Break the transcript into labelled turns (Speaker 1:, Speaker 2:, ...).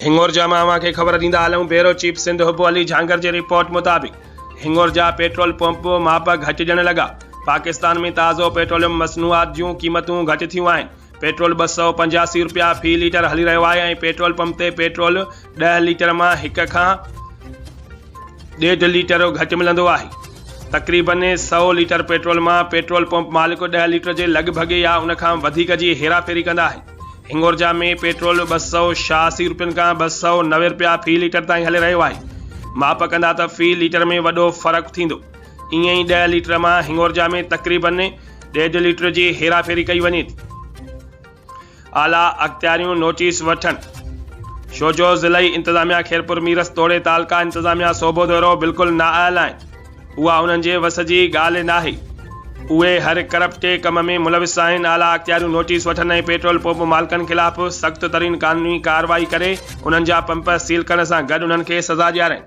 Speaker 1: هڱورجا مان اوهان کي خبر ڏيندا هلون بيورو چيف سنڌ حب علي جهانگر جي رپورٽ مطابق هڱورجا پيٽرول پمپ ماپ گهٽجڻ لڳا پاڪستان ۾ تازو پيٽروليم مصنوعات جون قيمتون گهٽ ٿيون آهن پيٽرول 285 رپيا في ليٽر هلي رهيو آهي ۽ پيٽرول پمپ تي پيٽرول 10 ليٽر مان هڪ کان ڏيڍ ليٽر گهٽ ملندو آهي تقريبن 100 ليٽر پيٽرول مان پيٽرول پمپ مالڪ 10 ليٽر جي لڳ ڀڳ يا ان کان وڌيڪ جي هيراڦيري ڪندا آهن. هڱورجا ۾ پيٽرول 286 رپين کان 290 رپيا في ليٽر تائين هلي رهيو آهي. ماپ ڪندا ته في ليٽر ۾ وڏو فرق ٿيندو. ائين ئي 10 ليٽر مان هڱورجا ۾ تقريبن ڏيڍ ليٽر جي هيراڦيري ڪئي وڃي ٿي. اعليٰ اختياريون نوٽيس وٺن. شوجو ضلعي انتظاميا خيرپور ميرس توڙي تعلقه انتظاميا صوبوديرو بلڪل نااهل آهن. اها انهن جي وس جي ڳالهه ناهي. اهي هر ڪرپٽ ڪم ۾ ملوث آهن، اعليٰ اختياريون نوٽيس وٺن ۽ پيٽرول پمپ مالڪن خلاف سخت ترين قانوني ڪارروائي ڪري انهن جا پمپ سيل ڪرڻ سان گڏ انهن کي سزا ڏيارين.